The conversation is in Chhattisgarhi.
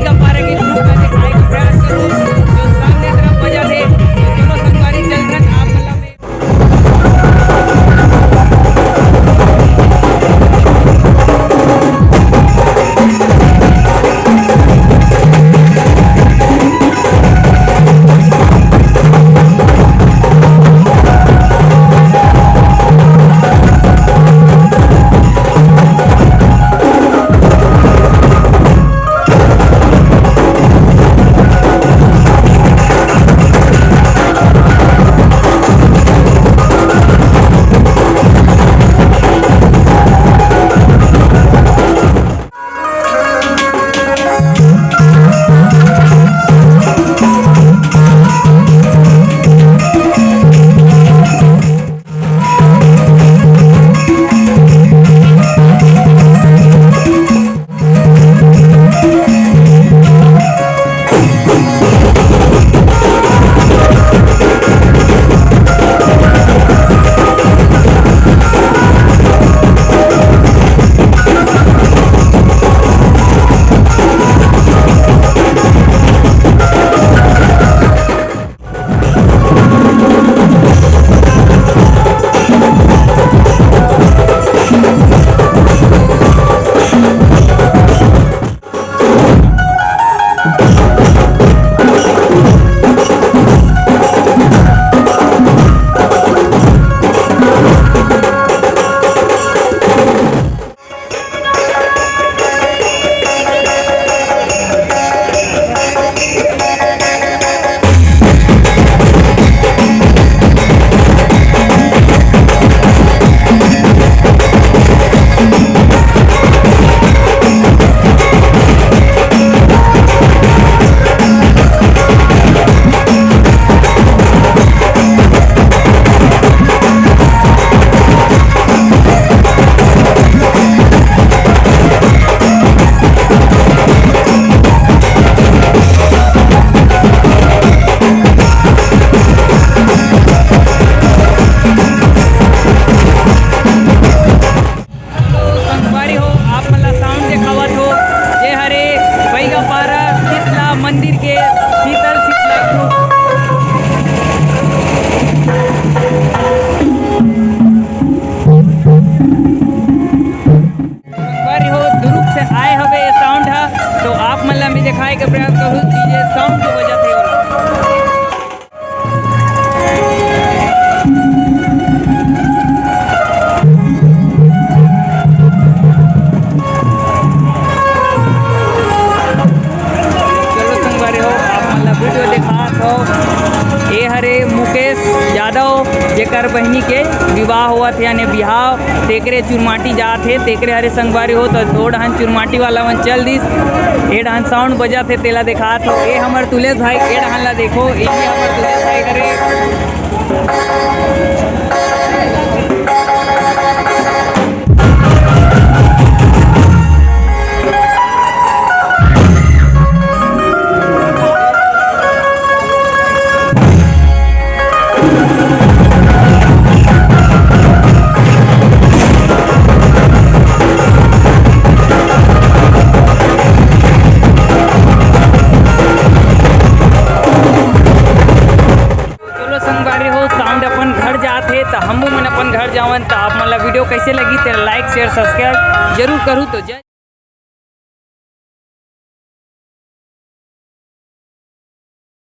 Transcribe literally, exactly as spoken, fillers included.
का पारा के group का दिखाए के प्रयास करूँ, जो सामने तरफ बजा थे, तो दोनों संगवारी चल रहे आप वाला में। संगवारी हो, आप मन ला sound देखावत हो, जे हरे बैगापारा शीतला मंदिर के शीतल शीतला group। संगवारी हो, दुरुग से आए हवे ये sound ह, तो आप मन ला मैं देखाए के प्रयास करूँ, DJ sound जो बजत हे ओला। चलो संगवारी हो, आप मन ला video देखात हो। ए हरे मुकेश यादव, जेकर बहिनी के विवाह होवत हे, यानी बिहाव, तेकरे चुरमाटी जात हे, तेकरे हरे संगवारी हो। तो दो डहन चुरमाटी वाला मन चल दिस, ए डहन sound बजत हे, तेला देखात हो। ए हमर तुलेश भाई, ए डहन ला देखो, ए भी हमर तुलेश भाई हरे। चलो संगवारी हो, sound अपन घर जात हे, त हमू मन अपन घर जावन। त आप मन ला video कैसे लगी, तेला like, share, subscribe जरूर करू। तो जय